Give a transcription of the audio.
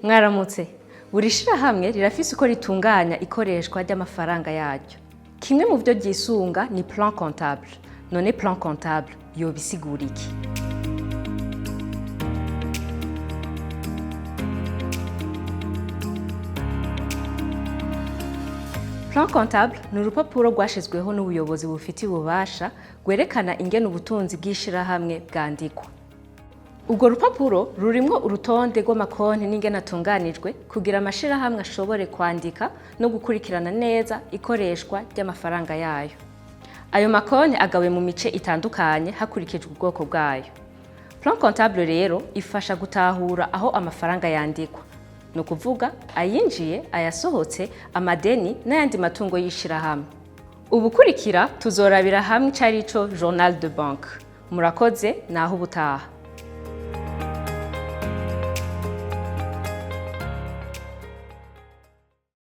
Mwaramutse. Buri shirahamwe rirafise uko ritunganya ikoreshwa ry'amafaranga yaryo. Kimwe mu vyo ryisunga ni plan comptable. None plan comptable yoba isigura iki? Plan comptable ni urupapuro rwashizweho n'ubuyobozi bufitiye ububasha, rwerekana ingene ubutunzi bw'ishirahamwe bwandikwa. Urwo rupapuro rurimwo urutonde rw'amakonti n'ingene atunganijwe, kugira amashirahamwe ashobore kwandika no gukurikirana neza ikoreshwa ry'amafaranga yayo. Ayo makonti agawe mu mice itandukanye hakurikijwe ubwoko bwayo. Plan comptable rero ifasha gutahura aho amafaranga yandikwa, ni ukuvuga ayinjiye, ayasohotse, amadeni n'ayandi matungo y'ishirahamwe. Ubukurikira tuzorabira hamwe icarico journal de banque. Murakoze, naho ubutaha.